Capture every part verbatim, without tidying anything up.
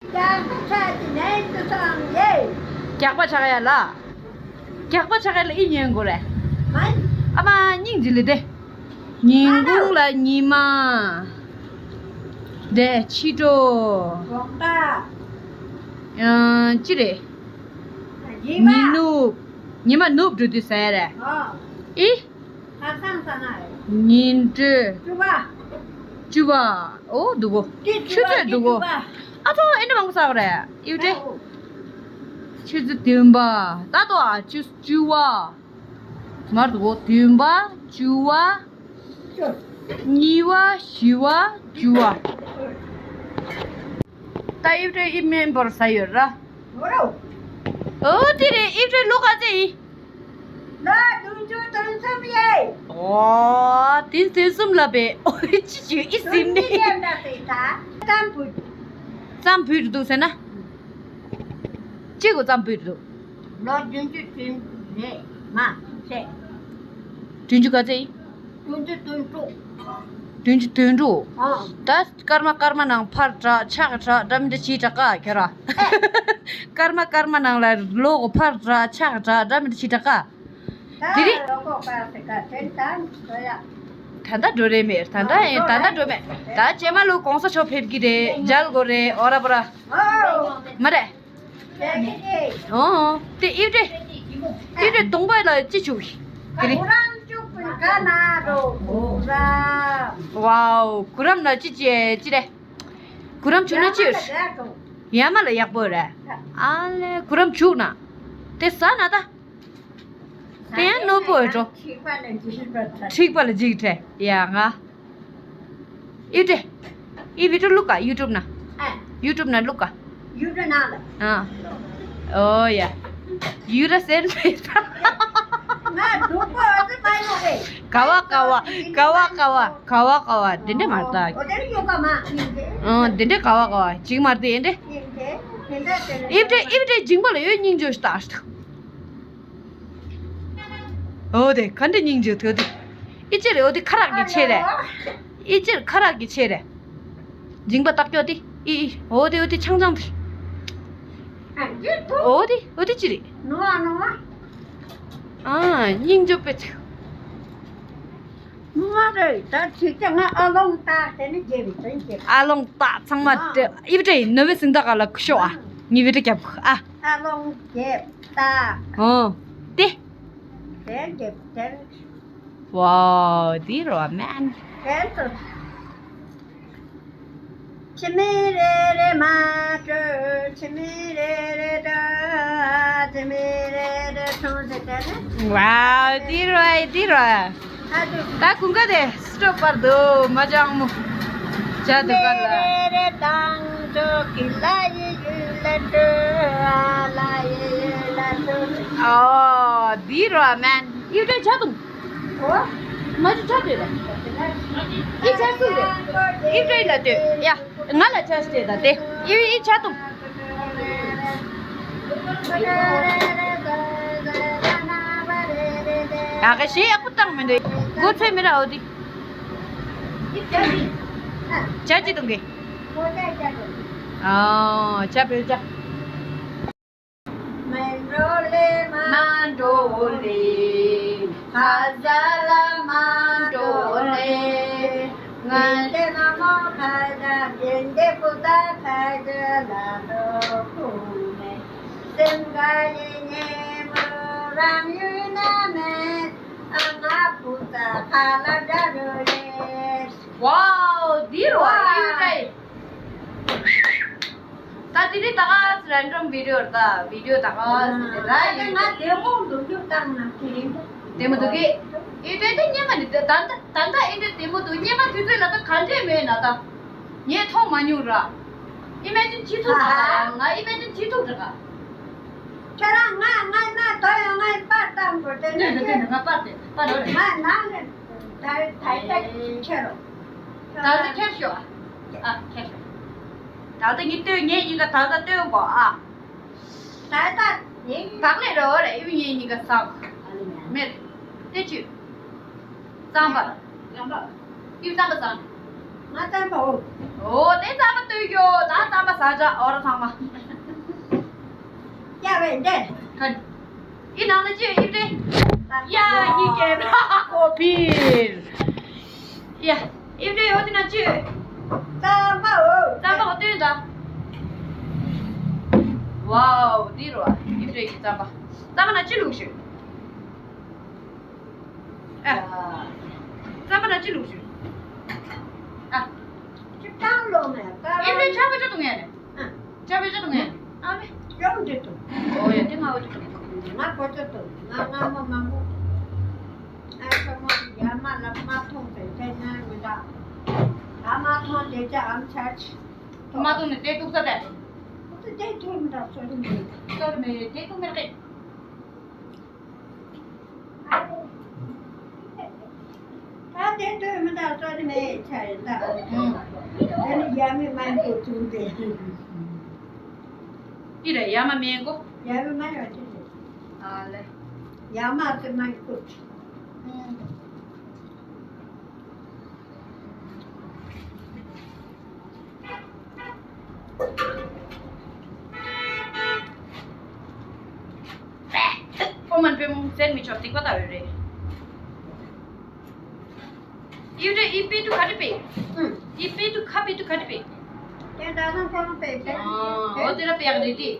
རྒྱགས་པ་ཆགས་ཀྱི་ནན་དུ་སོང་ཡེ། རྒྱགས་པ་ཆགས་ཡ་ལ། རྒྱགས་པ་ཆགས་ཡ་ལ་ཨི་ཉན་དགོས་རེད། མ། ཨ་མ་སྙིང་རྗེ་ལེ་དེ། ཉིན་གུང་ལ་ཉི་མ། དེ་ཕྱི་དྲོ། དགོང་དག་ཨ། ཅི་རེད། ཉི་མ། ཉི་ནུབ། ཉི་མ་ནུབ་འགྲོ་དུས་ཟེར་རེད། ཨོ། ཨི། ཁ་སང་ས་ན་རེད། ཉིན་དྲོ། བཅུ་པ། བཅུ་པ། ཨོ་འདུག་གོ། ཆུ་ཚོད་འདུག་གོ། ཨ་ཚོ་ཨེ་འདྲ་མང་པོ་ཟ་གི་རེད། ཡུ་ཏྲེ། ཆུ་ཚོད་བདུན་པ། ད་དོ་ཨ་བཅུ་བཅུ་པ། མར་འདུག་གོ། བདུན་པ། བཅུ་པ། གཉིས་པ། བཞི་པ། བཅུ་པ། ད་ཨི་ཏྲེ་ཨི་མེན་པོར་ཟ་ཡོད་ར། ཨོ་དེ་རེད། ཨི་ཏྲེ་ལོ་ག་ཚོད་ཡིན། ལོ་བདུན་ཅུ་དོན་གསུམ་ཡིན། ཨོ་དེ་དོན་གསུམ་ལ་བས། ཨོ་ཅི་ཅི་ཨི་སིམ་ནི། ཙམ་བུ། ཙམ་བུ་འདུག་ཟེར་ན། ཅི་གོ་ཙམ་བུ་འདུག་ལོ་བདུན་ཅུ་དོན་རེད་མ་ཟེར། བདུན་ཅུ་ག་ཚོད་ཡིན། བདུན་ཅུ་དོན་དྲུག་བདུན་ཅུ་དོན་དྲུག་ཨ། ད་སྐར་མ་སྐར་མ་ནང་ཕར་དྲག་ཕྱག་དྲག་འདྲ་མི་འདྲ་བྱེད་དྲག་ག་ཁྱོད་ར། སྐར་མ་སྐར་མ་ནང་ལ་ལོག་ཕར་དྲག་ཕྱག་དྲག་འདྲ་མི་འདྲ་བྱེད་དྲག་ག་དེ་རིང་། ད་ལྟ་འགྲོ་རེད་མེད། ད་ལྟ་ཡིན། ད་ལྟ་འགྲོ་མེད། ད་རྗེས་མ་ལོ་གོང་ས་མཆོག་ཕེབས་ཀྱི་རེད། མཇལ་དགོས་རེད། ཨོ་ར་པོ་ར། མ་རེད། ཨོ། དེ་ཨི་ཏྲེ། ཨི་ཏྲེ་གདོང་པ་ལ་ཅི་བྱུག་དེ་རིང་། ཝའོ། གུ་རམ་ལ་ཅི་ཅི་ཅི་རེད། གུ་རམ་བྱུག་ན་ཅི་ཡོད། ཡ་མ་ལ་ཡག་པོ་རེད། ཨ་ལེ་གུ་རམ་བྱུག་ན། དེ་ཟ་ན་ད། དེ་ཡང་རྣོ་པོ་འགྲོ། འཁྲིག་པ་ལ་འཇིགས་པ་དང་། འཁྲིག་པ་ལ་འཇིགས་བྲལ་ཡ་ང་། ཨི་ཏྲེ། ཨི་བི་ཏྲེ་བླུག་ག་ཡུ་ཊུབ་ན། ཨ། ཡུ་ཊུབ་ན་བླུག་ག་ཡུ་ཊུབ་ན་ལ། ཨ། ཨོ་ཡ། ཡུ་ར་སེར་མེད་ད། ང་སྡུག་པོ་འོ་ཙི་མ་ཡོང་རེད། ག་བ་ག་བ་ག་བ་ག་བ་ག་བ་ག་བ་དེ་འདྲ་མ་རེད་ད། འོ་དེ་རིང་ཡོད་ག་མ་ཡིན་ཏེ། ཨ་དེ་འདྲ་ག་བ་ག་བ་ཅིག་མ་རེད་དེ་ཨེ་འདྲ། ཡིན་ཏེ། དེ་འདྲ་དེ་རེད། ཨི་བི་ཏྲེ་ཨི་བི་ཏྲེ་འཇིང་པ་ལ་ཡོད་སྙིང་རྗེ་ཞིག་ད། འོ་དེ་ག་འདྲ་སྙིང་རྗེ་ཐོས་དེ། ཨི་ཅེར་འོ་དེ་ཁ་རག་གི་ཆེ་རེད། ཨི་ཅེར་ཁ་རག་གི་ཆེ་རེད། འཇིང་པ་བཏགས་ཀྱོག་དེ་ཨི་ཨི་འོ་དེ་འོ་དེ་ཆང་ཆང་དེ། འོ་དེ་འོ་དེ་ཅི་རེད། ནོ་ཨ་ནོ་ཨ། ཨ་སྙིང་རྗེ་པེ་ཚིག་ནོ་ཨ་རེད། ད་ཁྱེད་ཀྱི་ང་ཨ་ལོང་བཏགས་དེ་ནི་རྒྱལ་བའི་དོན་བྱེད། ཨ་ལོང་བཏགས་ཚང་མ་ཨ། ཨི་བི་ཏྲེ་ནོ་བེ་སིང་ད་ག་ལ་ཤོག་ཨ། ངི་བི་ཏྲེ་རྒྱབ་ཨ། ཨ་ལོང་རྒྱལ། ད། ཨོ། ཏེ། དེར་འདེབས་དེར། ཝའོ་འདི་རོ་མན། དེར་དུ། ཆི་མི་རེ་རེ་མ་སྤྲོད། ཆི་མི་རེ་རེ་འདྲ། ཆི་མི་རེ་རེ་ཐོང་ཟེར་དེ་ནི། ཝའོ་འདི་རོ་འདི་རོ། ད་ཀུན་དགའ་དེ་སྤྲོ་པར་དུ་མ་ཅང་མོ། ཇ་དུ་ག་ལ། ཨོ་འདི་རོ་མན། ཡུ་ཏྲེ་ཇ་དུང་། མ་ཅི་ཇ་དུ་རེད། ཡི་ཇ་སུ་རེད། ཡུ་ཏྲེ་ལ་དུ་ཡ། ང་ལ་ཆ་ཤས་ད་དེ་ཡི་ཡི་ཆ་ཏུང་། ཡ་ག་ཞེ་ཡག་པོ་བཏང་མི་འདུག་མགོ་ཚོས་མི་ར་འོ་དི། ཇ་ཅི་གཏོང་གི། ཨ་ཇ་བོད་ཇ། མ་འགྲོ་ལེ་མ་འགྲོ་ལེ། ཁ་ཟས་ལ་མ་འགྲོ་ལེ། ངན་ཏེ་མ་མོ་ཁ་ཟས་ཡིན་ཏེ་པུ་ཏ་ཁ་ཟས་ལ་འགྲོ་ཁུ་མེ། སེམས་དགའ་ཡི་ཉེ་མོ་རང་ཡུལ་ན་མེད། ཨ་ང་པུ་ཏ་ཁ་ལ་འདྲ་རུ་ལེ། ཝའོ་འདི་རུ་ཨ་ཡུལ་རེད། ད་དེ་རིང་ད་ག་རན་ཌམ་བི་ཌི་ཡོ་རེད། ད་བི་ཌི་ཡོ་ད་ག་ཟེར་ཏེ་ར་ཡིན། ང་དེ་མོ་འདུག་རྒྱུ་བཏང་ན་དེ་རིང་དེ་མོ་འདུག་གི། ཨེ་འདྲ་དེ་སྙེ་མ་ནི་ད་ད་ད་ད་ཨེ་འདྲ་དེ་མོ་འདུག་སྙེ་མ་དུས་ཚོད་ལ་ད་ག་འདྲས་མེད་ན་ད། ངས་མཐོང་མ་མྱོང་ར། ཨི་མེ་ཇིན་བྱེད་ཐུབ་ར། ང་ཨི་མེ་ཇིན་བྱེད་ཐུབ་ར། ཁྱེད་རང་ང་ང་ང་ད་ཡང་ང་པར་བཏང་དགོས་དེ་ནས་དེ་ནས་ང་པར་དེ་པར་རོ་རེད། ང་ནང་ནས་ད་ད་ད་ཁྱེར་རོ། ད་ད་ཁྱེར་ཤོག་ཨ་ཁྱེར་ཤོག་ད་ལྟ་ངས་ལྟོས། ངས་གཉིས་ཀ་ད་ལྟ་ལྟོས་གོ་ཨ། ད་ལྟ་ངས་ད་ལས་རོ་རེད། ཨེ་ངས་གཉིས་ཀ་ཟག་མེད། དེ་ཅི་གཙང་པ། ཡང་པ། ཨེ་གཙང་པ་ཟག་ང་རྩམ་པ་འོ། འོ་དེ་རྩམ་པ་ལྟོས་ཡོད། ད་རྩམ་པ་ཟ་བྱ་འོ་ར་ཚང་མ། སྐྱ་བས་འདས། ཁ། ཨི་ནང་ལ་ཅི་ཡོད་ཨི་ཏྲེ། ཡ་ཡི་ཀེ་ར་ཧ་ཧོ་ཕིར། ཡ། ཨི་ཏྲེ་འོ་དེ་ན་ཅི་ཡོད། རྩམ་པ་འོ། རྩམ་པ་འོ་སྟོན་ད། ཝའོ་འདི་རོ་ཨི་ཏྲེ་གི་རྩམ་པ། རྩམ་པ་ན་ཅི་བླུགས་ཤོད། ཨ། རྩམ་པ་ན་ཅི་བླུགས་ཤོད། ཨ། ཅི་བཏང་ལོ་མེ་ཀ་ཨི་ཏྲེ་ཆ་པེ་ཆ་དུ་ངེ་ནས། ཨ། ཅ་བེ་ཅ་དུ་ངེ། ཨ་ལེ། ཡོང་འདི་དུ། ཨོ་ཡ་དེ་ང་འོ་ཅི་དུ། ང་གོ་ཅ་དུ། ང་ང་མ་མང་པོ། ཨ་ཅོ་མོ་ཡ་མ་ལ་མ་ཐོང་དེ་དེ་ན་མི་ད། ཨ་མ་ཐོང་དེ་ཅ་ཨམ་ཆ་ཆི། མ་ཐོང་ནི་དེ་ཏུག་ས་དེ། དེ་དེ་ཐུར་མི་ད་སོ་རི་མི། སོ་རི་མི་དེ་ཏུག་མི་རེད། ད་དེ་ལྟོས་མི་ད་སོ་རི་མེད་ཆ་ཡིན་ད། དེ་ནི་ཡ་མི་མ་ཡིན་པོ་བྱུང་སྟེ། ཅི་རེད་ཡ་མ་མེད་གོ། ཡ་མི་མ་ཡོད་ཅི་རེད། ཨ་ལེ། ཡ་མ་ཙི་མ་ཡིན་པོ། ཨོ་མ་པེ་མོ་ཟེར་མི་ཆོག་སྡིག་པ་ལྟ་བུ་རེད། ཡུ་རེ་ཨི་པེ་ཏུ་ག་རེ་པེ། ཨུ། ཨི་པེ་ཏུ་ཁ་པེ་ཏུ་ག་རེ་པེ། དེ་ད་ནང་ཁོང་པེ་པེ། ཨོ་དེ་ར་པེ་ཡག་རེད་དེ།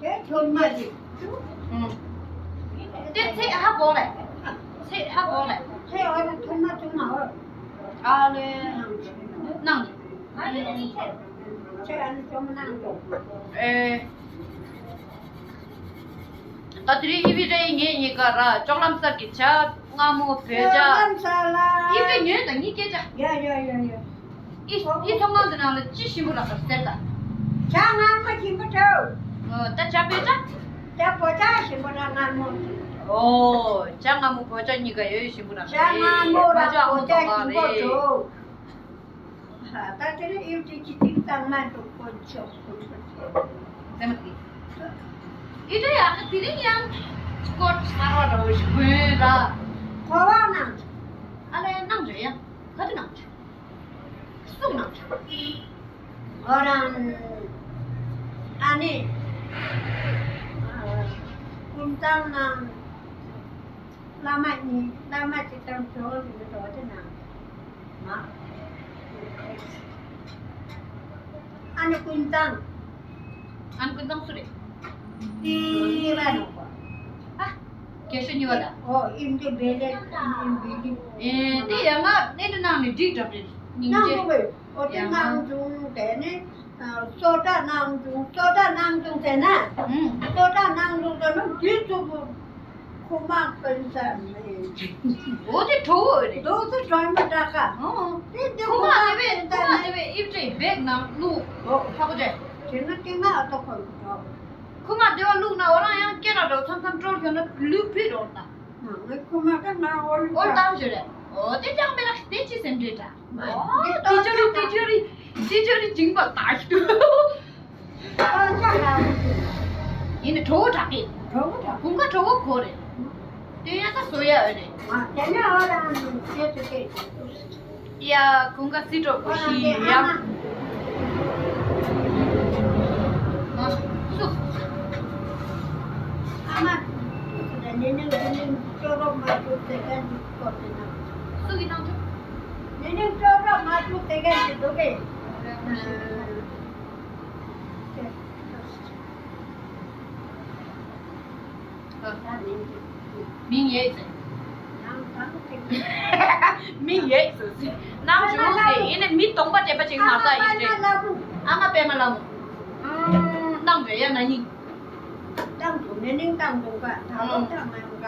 དེ་ཐོག་མ་རེད། ཨུ། དེ་ཚེ་ཧ་གོ་ལེ། ཚེ་ཧ་གོ་ལེ། ཚེ་ཨ་རུ་ཐོག་མ་ཐོག་མ་ཨོ། ཨ་ལེ། ནང་། ཚེ་ཨ་ནི་ཐོག་མ་ནང་དུ། ཨེ། ད་དེ་རིང་ཨི་བི་རེ་ངེད་གཉིས་ཀ་ར་ཅོག་ལམ་སར་གྱི་ཇ་མངར་མོ་བོད་ཇ། ཅོག་ལམ་སར་ལ། ཨི་བི་ཉོས་དང་གཉིས་སྐད་ཇ། ཡ་ཡ་ཡ་ཡ། ཨི་ཨི་ཚོང་ཁང་དེ་ནང་ལ་ཅི་ཞིམ་པོ་རག་ག་ཟེར་ད། ཇ་མངར་མོ་ཞིམ་པོ་འདུག་ཨོ་ད་ཇ་བོད་ཇ། ཇ་བོད་ཇ་ཞིམ་པོ་ར་མངར་མོ། ཨོ་ཇ་མངར་མོ་བོད་ཇ་གཉིས་ཀ་ཡོད་ཞིམ་པོ་རག་ག་ཇ་མངར་མོ་ར་བོད་ཇ་ཞིམ་པོ་འདུག་ད་དེ་ལ་ཨི་བི་ཅི་ཅིག་གཙང་མ་འདུག་དཀོན་མཆོག་གསུམ་པོ་ཆེ། ཟེར་མ་དེ། ཨི་འདྲ་ཡག་གི་དེ་རིང་ཡང་སྐོར་གསར་བ་འདྲ་བོ་ཞིག་གོན་ལ། གོ་བ་གནང་། ཨ་ལས་གནང་བྱོས་ཡ། ག་དུས་གནང་བྱོས། སུ་གནང་བྱོས། ཨོ་རང་། ཨ་ནི། ཀུན་བཏང་ནང་། བླ་མ་གཉིས་བླ་མ་གཅིག་དང་གྲོགས་ནི་མི་འགྲོ་དེ་ན། མ། ཨ་ནི་ཀུན་བཏང་། ཨ་ནི་ཀུན་བཏང་སུ་རེད། གཉིས་པ་རེད་པ། ཨ། རྒྱ་ཤོད་གཉིས་པ་ལ། ཨོ་ཨིན་དེ་བེ་ལེ་ཨིན་བེ་ལི། ཨེ་དེ་ཡང་ང་གནས་འདྲི་གནང་ནས་འགྲིག་འགྲོ་རེད། སྙིང་རྗེ། ཨོ་དེ་གནང་བྱུང་དེ་ནི། སོ་ཏ་གནང་བྱུང་། སོ་ཏ་གནང་བྱུང་ཟེར་ན། ཨུམ། སོ་ཏ་གནང་བྱུང་ཟེར་ན་འདི་ཚོ་གི་ཁུག་མ་སྤུན་ས་མེད། འོ་དེ་གྲོ་བོ་རེད། འདུག་སེ་གྲོ་མ་འདྲ་ཀ་ཨོ། དེ་འདི་ཁུག་མ་དེ་བས་ཁུག་མ་དེ་བས་ཨིབ་ཏྲེ་བེག་ནང་བླུག་ཨོ། ཧ་གོ་ཅེ། དེ་ན་ཏིང་ང་ཨ་ཏོ་ཁོ་ཡོད་འགྲོ། ཁུག་མ་དེ་བ་བླུག་ན་འོ་རང་ཡང་སྐེ་ན་འགྲོ་མཚམས་མཚམས་དཀྲོལ་ཁྱོད་ན་ལུས་ཕུད་འགྲོ་ད། ང་ངའི་ཁུག་མ་ཀ་ང་འོ་ལུས་ཨོ་ད། གཏམ་ཞིག་རེད། ཨོ་དེ་ཅང་མེད་ལ་དེ་ཅི་སེམས་ཁྲལ་འདྲ། ཨོ་ཏི་ཅོ་རི་ཏི་ཅོ་རི་ཏི་ཅོ་རི་སྦྱིན་པ་ལྟ་ཞིག་འདུག་ཨོ་ཅག་ལ། ཡིན་ནི་གྲོ་བོ་གྲག་གི་གྲོ་བོ་གྲག་ཀུན་དགའ་གྲོ་བོ་གོ་རེད། དེ་ཡང་ད་བཟོ་ཡ་ཨེ་རེད། ཨ་དེ་ནས་ཨོ་རང་ནི་དེ་ཚོ་དེ། ཡ་ཀུན་དགའ་སི་གྲོ་བོ་ཤི་ཡ། ཨ་མ། དེ་ནས་ནི་ནི་ཅོ་རོ་མ་ཅོ་དེ་ག་ནི་གོ་དེ་ན། སུ་གི་ནང་དུ། ནི་ནི་ཅོ་རོ་མ་ཅོ་དེ་ག་ནི་དུ་གེ། མིང་ཡེ་ཟེར། མིང་ཡེ་ཟེར་ཟེར། ནང་བྱུང་ཟེར་ཡིན་ནི་མི་སྟོང་པ་དྲན་པ་ཅིག་མ་ལྟ་ཡིན་ཏེ། ཨ་མ་པད་མ་ལ་མོ། ནང་བྱོས་ཡ་ན་ནིང་། ཏང་དུ་ནེ་ནིང་ཏང་དུང་ག་ད་ལོ་ཏང་མ་ཡོང་ག་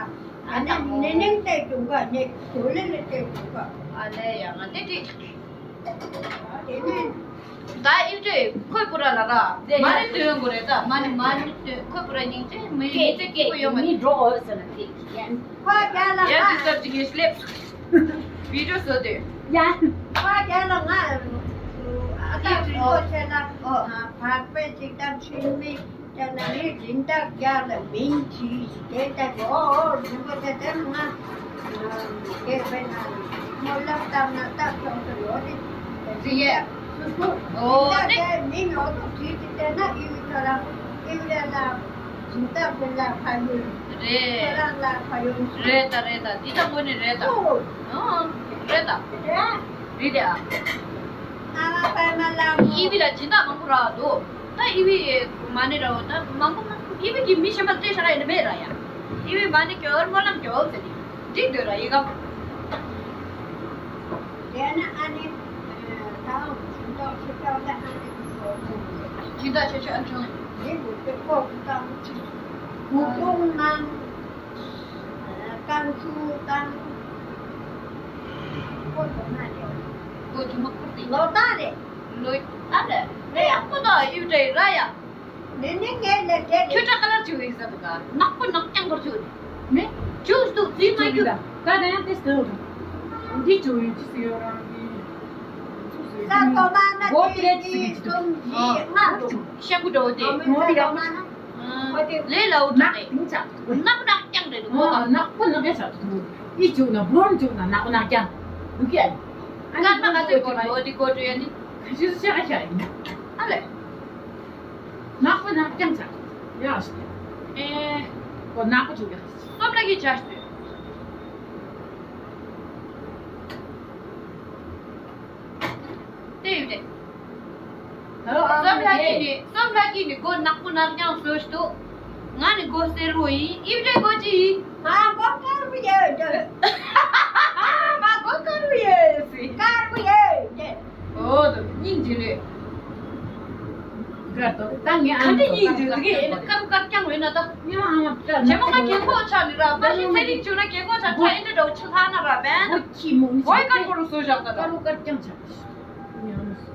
ཨ་ནེ་ནེ་ནིང་ཏེ་དུང་ག་ནེ་དུ་ལེ་ལེ་ཏེ་དུང་ག་ཨ་ལེ་ཡ་ང་ཏེ་ཏེ། ད་ཨིབ་ཏེ་ཁོས་པུ་ར་ལ་ར་མ་ནི་སྟོན་དགོས་རེད་ད་མ་ནི་མ་ནི་སྟོན་ཁོས་པུ་ར་སྙིང་རྗེ་མི་མི་ཚེ་སྐྱིད་པོ་ཡོང་མ་ནི་འགྲོ་འོས་ཟེར་ན་ཏེ་ཡན། ཁོ་རྒྱ་ལ་ཡ་ང་ཏི་སར་ཅིག་ཡེ་སླེབས། བི་ཌིའོ་བཟོ་དུས། ཡ། ཁོ་རྒྱ་ལ་ང་ཨ་ཏི་རི་ལོ་ཆེ་ལ་ཨོ་བག་པེ་ཅིག་དང་ཆུན་མི། དེ་ན་ནི་རིན་བདག་རྒྱལ་ལ་མིང་བྲིས་དེ་ལྟ་བུ་ཨོ་ཨོ་རིན་པོ་ཆེ་དེ་ང་དེ་བས་ན་སྨོན་ལམ་བཏབ་ན་སྟབས་ཐོག་ཏུ་ཡོད་རེད། རེད། ཨོ་དེ། མི་ངོ་ཐོག་བྲིས་ཏེ་བལྟས་ན་ཨི་བི་ཁྱོད་རང་ཨི་བི་ར་ལ་སྦྱིན་བདག་དེ་ལ་ཁ་ཡོད། རེད། ཁྱོད་རང་ལ་ཁ་ཡོད། རེད་ད་རེད་ད་འདི་ལྟ་བུ་ནི་རེད་ད། ཨོ། ཨང་རེད་ད། རེད། རེད་ད། ཨ་མ་པད་མ་ལགས། ཨི་བི་ལ་སྦྱིན་བདག་མང་པོ་རག་འདུག་ད་ཨི་བི་མ་ནི་ར་འོ་ད་མང་པོ་མང་པོ་ཨི་བི་གི་མི་གཞན་པ་སྤྲད་ཤ་ར་ཡིན་ན་མེད་ར་ཡ། ཨི་བི་མ་ནི་སྐྱོར་སྨོན་ལམ་སྐྱོར་ཟེར་ནི་འགྲིག་འདོད་ར་ཡི་ག་དེ་ན་ཨ་ནི། ད་སྦྱིན་བདག་ཆེ་ཆེ་ཨ་ནི་སྦྱིན་བདག་ཆེ་ཆེ་ཨ་ཅང་ཡིན་གོ་གི་ཏང་ཆེ་གུ་ཀུང་ནང་ཀང་ཆུ་དང་། ཁོ་དོ་ན་རེད། ཁོ་ཆུ་མ་ཁུར་ཏེ་ལོ་ཏང་རེད། ལོ་ཨ་རེད་རེད་ཡ་ཁོ་དོ་ཡུ་ཏྲེ་ར་ཡ། ནི་ནི་ངས་ལས་དེ་ཁྱོད་ཀྲ་ཀ་ལར་བྱུང་ཡིན་ཟེར་འདུག་ག་ནག་པོ་ནག་རྐྱང་པར་བྱུང་ནི། ནི་བྱུང་འདུག་རྫུན་མ་རྒྱུ། ད་ད་ཡང་དེ་སྟོན་རུ། འདི་བྱུང་ཡོད་ཅི་སི་ཡོད་རང་གི། ས་ཐོ་མ་ན་གོ་ཏི་རེ་ཅི་སི་གི་ཅི་དུ། ལྔ་འདུག་ཤ་ཀུ་འགྲོ་དེ། ངོ་མི་ས་ཐོ་མ་ན། ལས་ལ་འུ་ཐག་ནག་རེད། ཏིང་ཆག་ནག་ནག་རྐྱང་རེད་འདུག་གོ། ནག་པོ་ནག་རྐྱང་ཆག་འདུག་ཨི་བྱུང་ན་བོར་བྱུང་ན་ནག་པོ་ནག་རྐྱང་། འདུག་གི་ཨ། སྐར་མ་ག་ཚོད་གོ་འགྲོ་དེ་གོ་འགྲོ་ཡ་ནི། ག་ཤི་སུ་ཤ་ཁ་ཤ་ཡིན། ཨ་ལས། ནག་པོ་ནག་རྐྱང་ཆག་ཡ་ཤི། ཨེ། ཁོ་ནག་པོ་ཆུ་ཡ། སོབ་ལ་གི་ཆ་ཤི། དེ་ཡོད་དེ། སོབ་ལ་གི་ནི་སོབ་ལ་གི་ནི་སྒོ་ནག་པོ་ནག་རྐྱང་བཟོས་ཤི་འདུག་ང་ནི་སྒོ་སེར་པོ་ཡིན། ཨིབ་རེ་སྒོ་ཅི་ཡིན། ང་སྒོ་དཀར་པོ་ཡོད་དེ། ང་སྒོ་དཀར་པོ་ཡོད་སི། དཀར་པོ་ཡོད་དེ། ཨོ་དོ་སྙིང་རྗེ་ལེ། གར་དོ་ད་ངས་ཨ་ནི་སྙིང་རྗེ་ཟིག་ཨེ་ནི་དཀར་དཀར་རྐྱང་ཡོད་ན་ད། ཉི་མ་ཨ་མ་བཀྲ་ཇེ་མོ་ང་རྒན་གོག་ཆགས་ནི་ར་བ་ཤི་ཚེ་རིང་བྱུང་ན་རྒན་གོག་ཆགས་ཆགས་ཨེ་འདྲ་འདྲ་བོ་ཆི་ལྷག་ན་ར་བན། གོ་ཁྱི་མོ་ནི་ཆགས་དཀར་པོ་རུ་བཟོ་བཞག་ད་ད། དཀར་པོ་དཀར་རྐྱང་ཆགས། ཉམས་སོ།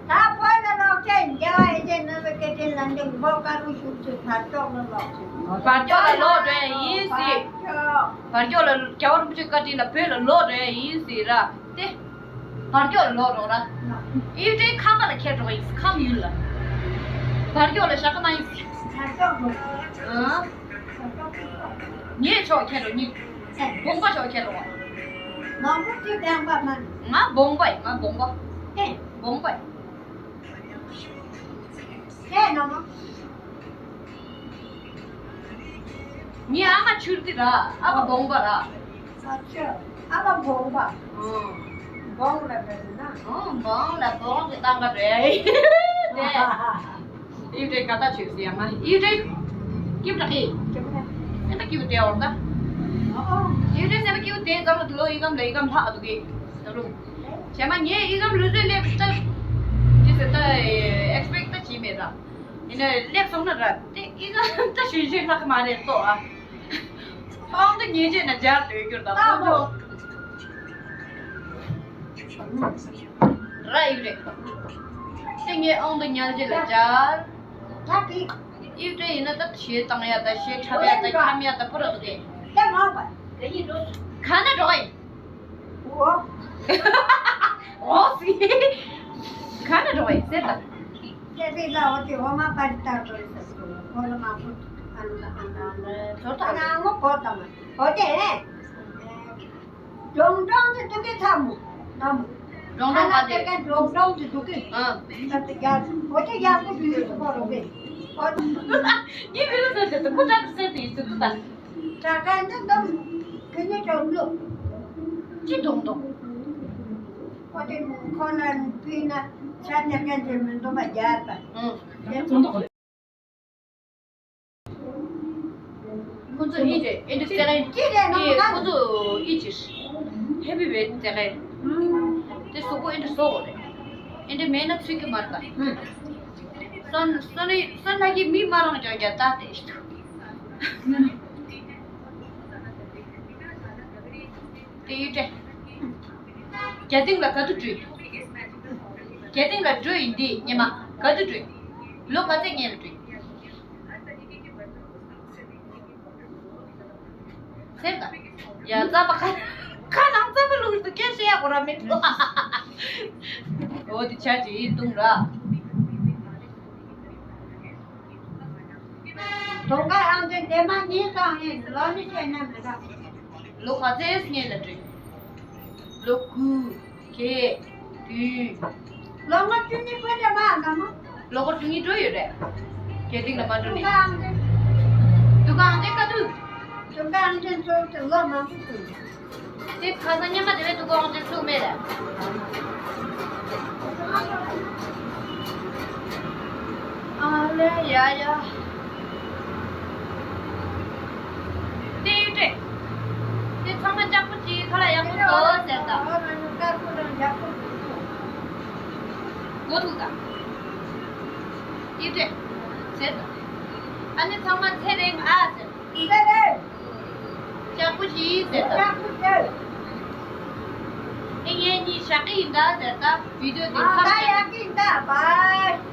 ད་བོད་ལ་ལོག་ཆེན་རྒྱལ་བ་ཡེ་ཤེས་ནོར་བུའི་སྐུ་དྲིན་ལ་འདི་མགོ་དཀར་པོ་ཤུགས་ཆེ་བར་ཐོག་ལ་ལོག་ཆེན། བར་ཐོག་ལ་ལོག་འགྲོ་ཡ་ཡིན་སྲིད། བར་ཐོག་ལ་རྒྱལ་བ་རིན་པོ་ཆེ་བཀའ་དྲིན་ལ་བོད་ལ་ལོག་འགྲོ་ཡ་ཡིན་སྲིད་ར་དེ། བར་ཐོག་ལ་ལོག་འགྲོ་ར། ཨིབ་ཏྲེ་ཁམས་པ་ལ་ཁྱེར་འགྲོ་ཡིན་སྲིད་ཁམས་ཡུལ་ལ། བར་ཐོག་ལ་བཞག་གི་མ་ཡིན་སྲིད། བར་ཐོག་ལ། ཨ། ངས་ཕྱོགས་ཁྱེར་འགྲོ་ཉིད། བོང་པ་ཕྱོགས་ཁྱེར་འགྲོ། ང་བོང་པ་ཡིན་ང་བོང་པ། བོང་པ་ཡིན། ངའི་ཨ་མ་ཆུར་ཏི་ར། ཨ་ཕ་བོང་པ་ར། ཨ་ཕ་བོང་པ། བོང་ལ་བོང་ན། བོང་ལ་བོང་གི་ཏང་ག་རེད། དེ། ཨིབ་ཏྲེ་ག་ད་ཆོས་སི་ཡ་མ་ཨིབ་ཏྲེ། ཀིབ་ཏྲ་ཧི། སེམས་པ་ཀིབ་དེ་འོར་ད། ཨིབ་ཏྲེ་སེམས་པ་ཀིབ་དེ་ཙམ་ལ་ལོ་ཨི་གམ་ལ་ཨི་གམ་ལྷག་འདུག་གི། ད་རུང་། བྱས་མ་ངས་ཨི་གམ་ལུས་རྩོད་སླེབས་ད། ཅི་ཟེར་ད། ཨེག་སི་པེག་ད་བྱས་མེད་ར། ཡིན་ན་སླེབས་སོང་ན་ར་དེ་ཨི་གམ་ད་ཞུ་ཞུ་ལྷག་མ་རེད་ལྟོ་ཨ། ཨང་ད་ཉེས་ཆད་ན་སྦྱར་སྡོད་རྒྱུར་ད་ལྟོ་ཇོ། ར་ཡིག་རེད། དེ་ངས་ཨང་ད་ཉལ་རྗེས་ལ་སྦྱར། ད་དེ། ཨིབ་ཏྲེ་ཡིན་ན་ད་གཞས་བཏང་ཡ་ད་གཞས་འཁྲབ་ཡ་ད་འཁྱམ་ཡ་ད་པུ་ར་ད་དེ། ད་མ་པ། ག་ཡིན་འགྲོ། ག་ན་འགྲོ་ཡིན། འོ། འོ་སི། ག་ན་འགྲོ་ཡིན་ཟེར་ད། ཁྱེད་པའི་ལ་འོ་དེ་འོ་མ་པར་ལྟར་འགྲོ་ཡིན་ཟེར་སོང་འོ་ལ་མ་བུ། ཨ་ནི་ཨ་ནི་ཨ་ནི་ཚོ་ད་ན་ངོ་གོ་ད་མ་འོ་དེ། ཀྲོང་ཀྲོང་དེ་འདུག་གི་ཚ་མོ། ན་མོ། ཀྲོང་ཀྲོང་ག་དེ། ཀྲོང་ཀྲོང་དེ་འདུག་གི་ཨ། ད་དེ་ཡ་འོ་དེ་ཡག་པོ་འདུག་གི་ཚོ་རོ་གི་འོ། ངས་མི་རུ་ཟེར་དེ་ཁོ་ཀྲང་ཟེར་དེ་ཡིན་ཚུལ་དུ་ད། ད་ག་འདི་འདུག་གི་ནི་ཀྲོང་ལུག་ཅི་འདུག་འདུག་འོ་དེ་ཁོ་ལ་ཕུལ་ན་ཆ་ཉག་གན་དེ་མི་འདུག་པ་རྒྱལ་པ། ཨང་། ཁོ་ཚོ་ཧི་རེད་ཨེ་འདྲ་ཟེར་རེད། ཅི་རེད་ནོ་ཨེ་ཁོ་ཚོ་ཨི་ཅི་ཧེ་པི་བེར་ཟེར་རེད། དེ་གཟུགས་པོ་ཨེ་འདྲ་བཟོ་དགོས་རེད། ཨེ་འདྲ་མེད་ན་ཚུད་ཀྱི་མ་རེད་ད། སོན་སོན་སོན་ལྷ་གིས་མི་མ་རང་རྒྱག་རྒྱག་ད་དེ་ཞིག་ཏུ། དེ་ཡིན་ཏེ། རྒྱ་སྟེང་ལ་ག་དུས་འགྲོ་ཡི། རྒྱ་སྟེང་ལ་འགྲོ་ཡི་འདི་ཉི་མ་ག་དུས་འགྲོ་ཡི། ལོ་ག་ཚད་སྔོན་ལ་འགྲོ་ཡི། ཟེར་ད། ཡ་རྩམ་པ་ཁ་ཁ་ནང་རྩམ་པ་བླུགས་ཏེ་སྐད་བཤད་ཡག་གོ་ར་མི་འདུག་འོ་དེ་ཆ་ཅིག་ཡིན་འདུག་ར། དུང་དཀར་ཨང་ཅན་དེ་མ་ཉིན་གང་ཡིན་ལོ་ནི་བཤད་ན་མི་འདྲ། ལོ་ག་ཚད་སྔོན་ལ་འགྲོ་ཡི། ལོ་དགུ། བརྒྱད། ལོ་ངོ་བཅུ་གཉིས་ཕན་ཆད་མ་ཨ་མ། ལོ་ངོ་བཅུ་གཉིས་འགྲོ་ཡོད་རེད། སྐྱེ་དེང་ལ་མ་འགྲོ་ནི། ཀ་ཨང་ཅན། དུ་ཀ་ཨང་ཅན་ཀ་དུ། དུ་ཀ་ཨང་ཅན་ཚོ་དུ་ལོ་མང་པོ་ཞིག་དེ་ཁ་སང་སྙེ་མ་དེ་བས་དུ་ཀ་ཨང་ཅན་ཚུགས་མེད་རེད། ཨ་ལེ་ཡ་ཡ། དེ་ཡོད་དེ། དེ་ཚང་མ་ལྕགས་པོ་གཅིག་ཁ་ལག་ཡག་པོ་བཟོ་ཟེར་ད། མགོ་ཐུག་ད། ཡོད་དེ། ཟེར་ད། ཨ་ནི་ཚང་མ་ཚེ་རིང་ཨ་ཟེར། ལྕགས་པོ་གཅིག་ཟེར་ད། ཨེ་ངེད་གཉིས་ཞག་གི་ཡིན་ད་ཟེར་ད། བི་ཌིའོ་དེ་ཚང་མ།